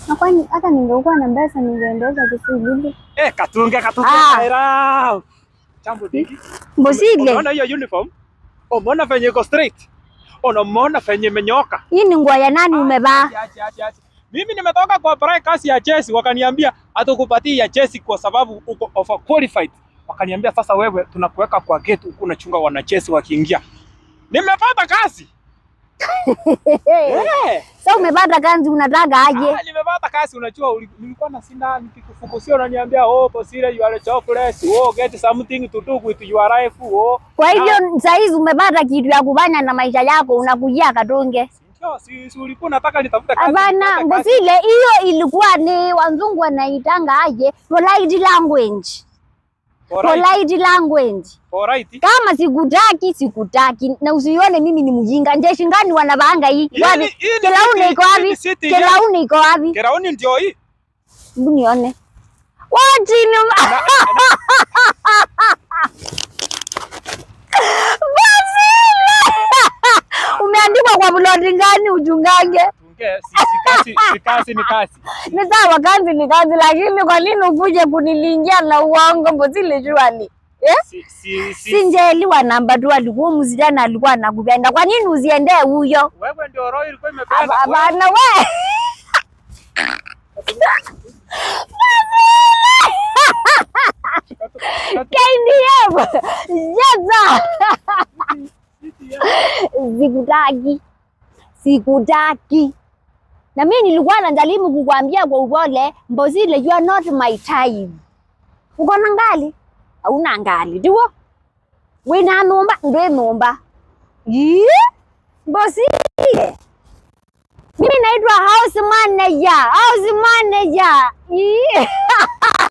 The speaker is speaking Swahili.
Na kwani hata ningekuwa na pesa ningeendesha Kisii. Eh, Katunge, Katunge, Ah. Kaira. Jambo Diki. Mbosile. Unaona hiyo uniform? Umeona venye iko straight? Unaona venye imenyoka? Hii ni nguo ya nani umevaa? Acha, acha, acha, acha. Mimi nimetoka kwa apply kazi ya Chelsea, wakaniambia hatukupatii ya Chelsea kwa sababu uko overqualified. Wakaniambia sasa wewe tunakuweka kwa gate huku unachunga wana Chelsea wakiingia. Nimepata kazi. Eh. Sasa umepata kazi unataka aje? Ah, nimepata kazi unajua nilikuwa na sina nikikufukusia unaniambia, "Oh, Bosire, you are jobless. Oh, get something to do with your life." Oh. Kwa hivyo saa hizi umepata kitu ya kufanya na maisha yako unakujia Katunge. Ndio, si ulikuwa unataka nitafute kazi. Hapana, nipate kazi. Mbosile, hiyo ilikuwa ni wazungu wanaitanga aje? Polite language. Alright. Polite language. Alright. Kama sikutaki, sikutaki. Na usione mimi ni mjinga. Jeshi ngani wanavaanga hii? Hii Wapi? hii ni Kelauni iko hii wapi? ni city, Kelauni iko wapi? Kerauni ndio hii. Hebu nione. What in Basile! Umeandikwa kwa ploti gani uchungange? Tunge, si kazi ni kazi. Ni sawa, kazi ni kazi, lakini kwa nini ukuje kunilingia na uongo Mbosile surely? Eh? Si si si. Sinjeliwa namba tu, alikuwa msichana alikuwa anakupenda. Kwa nini usiendee huyo? Wewe ndio roho ilikuwa imependa. Hapana we. KDF. Yes. Sikutaki. Sikutaki. Na mimi nilikuwa najaribu kukwambia kwa upole, Mbosile, you are not my type. Uko na ngali? Hauna ngali, ndiwo? Wina numba, ndwe numba. Yee? Mbosile. Mimi naitwa house manager, house manager. Yee.